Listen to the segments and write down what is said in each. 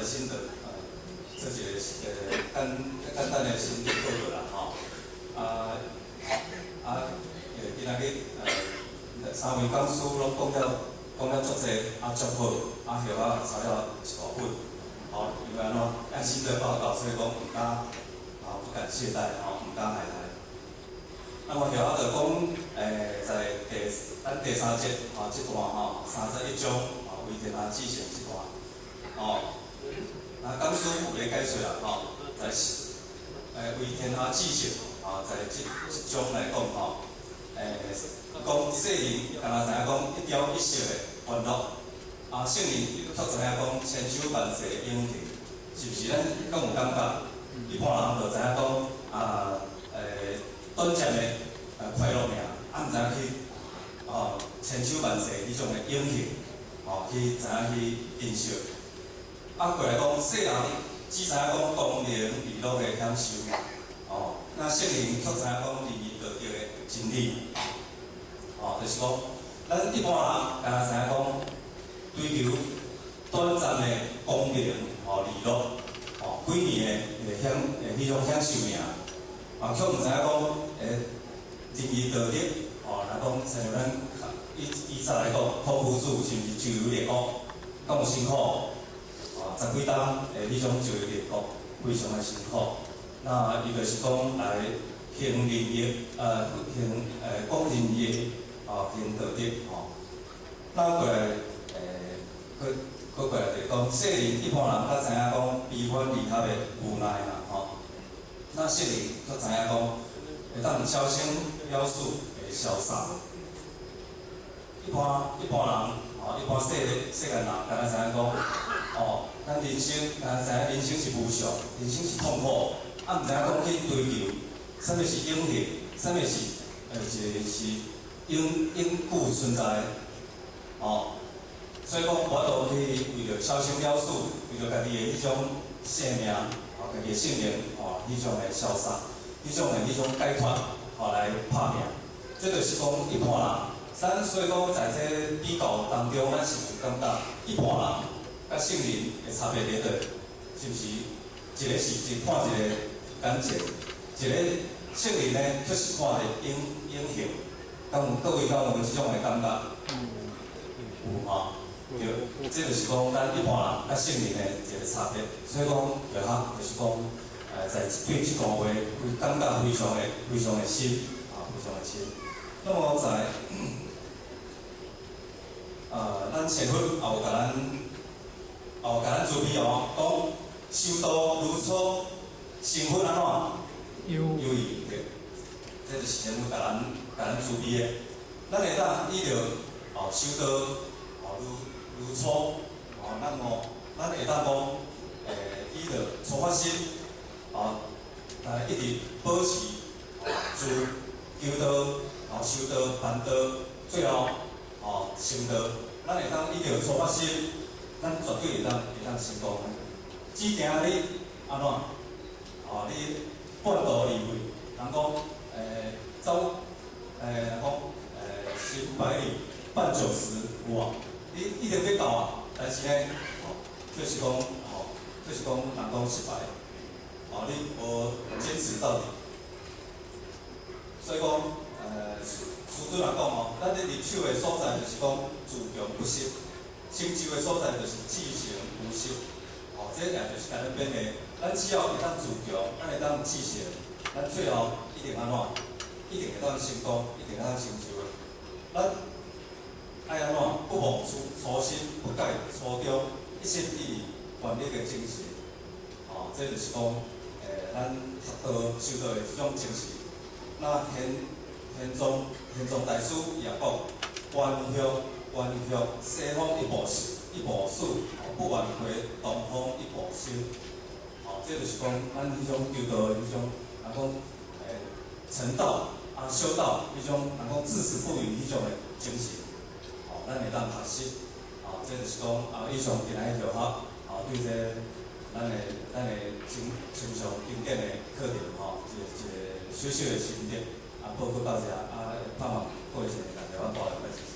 的心得，做一个簡簡單的心得報告啦，吼。啊啊，今仔日三位講師攏講了足濟，啊足好，啊葉仔抄了一大本，吼，因為按怎按心得報告，所以講毋敢，啊不敢懈怠，吼，毋敢懈怠。那麼葉仔就講，在咱第三節，吼，這段吼，31章，吼，為天下至聖這段，吼，啊，講師有咧解說啦，吼，在為天下至聖，啊，在這章來講，吼，講世人敢若知影講一朝一夕的歡樂，啊，聖人卻知影講千秋萬世的永恆，是毋是？咱敢有感覺？一般人就知影講，啊，短暫的快樂爾，啊，毋知影去，哦，千秋萬世彼種的永恆，哦，去知影去珍惜。啊，過來講，世人只知影講功名利祿的享受，哦，那聖人卻知影講仁義道德的真理，哦，就是講，咱一般人敢若知影講追求短暫的功名哦利祿，哦幾年的享彼種享受爾，啊，卻毋知影講仁義道德，哦，若講親像咱以以早來講，孔夫子是毋是周遊列國，敢有辛苦？哦，十幾冬的彼種周遊列國，非常的辛苦。那伊就是講來行仁義，行講仁義，哦，行道德，吼。那過來，閣閣過來就是講，世人一般人較知影講悲歡離合的無奈啦，吼。那聖人卻知影講，會當超生了死的瀟灑。一般人，吼，一般世間人，敢若知影講，哦，咱人生，敢若知影人生是無常，人生是痛苦，啊，毋知影講去追求，啥物是永恆，啥物是一個是永永久存在的，哦，所以講無法度去為著超生了死，為著家己的彼種生命，哦，家己的性命，哦，彼種的瀟灑，彼種解脫，哦，來拍拚。這就是講一般人，咱所以講在這比較當中，咱是有感覺一般人佮聖人的差別佇佗？是毋是？一個是只看一個眼前，一個聖人呢，卻是看著永永恆。敢有各位敢有這種的感覺？有吼？對，這就是講咱一般人佮聖人的一個差別。所以講，就哈，就是講，在對這段話，會感覺非常的、非常的深，啊，非常的深。那麼在，咱前佛也有共咱，也有共咱慈悲哦，講修道如初，成佛按怎？猶易對，這就是前佛共咱共咱慈悲的。咱會當依著哦修道哦如初哦，咱哦，咱會當講依著初發心哦，一直保持自求道，哦修道辦道，最後哦成道。咱會當依著初發心，咱絕對會當成功。只驚你按怎？哦，你半途而廢，人講走人講行百里半九十，有無？你一定欲到啊，但是呢，哦，就是講，吼，就是講人講失敗，哦，你無堅持到底。所以講，師尊也講哦，咱咧入手的所在就是講自強不息，成就的所在就是至誠無息。哦，這也就是共咱勉勵，咱只要會當自強，咱會當至誠，咱最後一定按怎？一定會當成功，一定會當成就的。咱愛按怎？不忘初心，不改初衷，一心一意，願力的精神。哦，這就是講，咱學道修道的這種精神。那玄奘大師伊也講，願向西方一步死，不願回東方一步生。哦，這就是講咱彼種求道的彼種，人講成道啊修道彼種，人講至死不渝彼種的精神。哦，咱會當學習。哦，這就是講啊，以上今仔日就學，哦，對這咱的真親像經典的課程吼，一個一個小小的心得，啊，報告到遮，啊，盼望各位一個大家我帶來謝謝。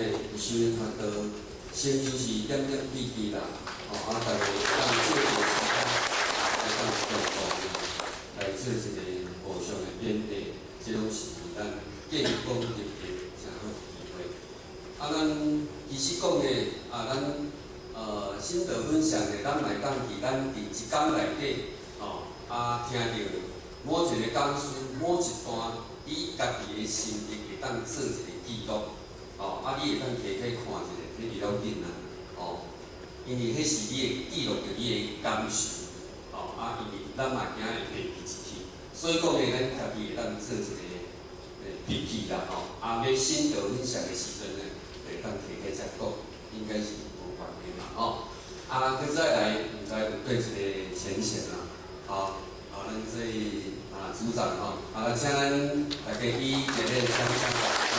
有想較多，成就是點點滴滴啦，吼啊，大家會當借這個時間來當共同來做一個互相的勉勵，這攏是咱建功立業誠好的機會。啊，咱其實講的啊，咱心得分享的，咱嘛會當佇咱佇一工內底，吼啊，聽著某一个講師某一段，你家己的心得會當做一個記錄，吼啊，你會當提起看一下，彼比較緊啊，吼，因為彼是你的記錄著你的感受，吼啊，因為咱嘛驚會袂記一去，所以講呢，咱家己會當做一個筆記啦，吼，啊，欲心得分享的時陣呢，會當提起來講，應該是無關係嘛，吼。啊，閣再來，毋知有對一个淺顯啊，吼，啊，咱這啊組長吼，啊，請咱大家以熱烈掌聲。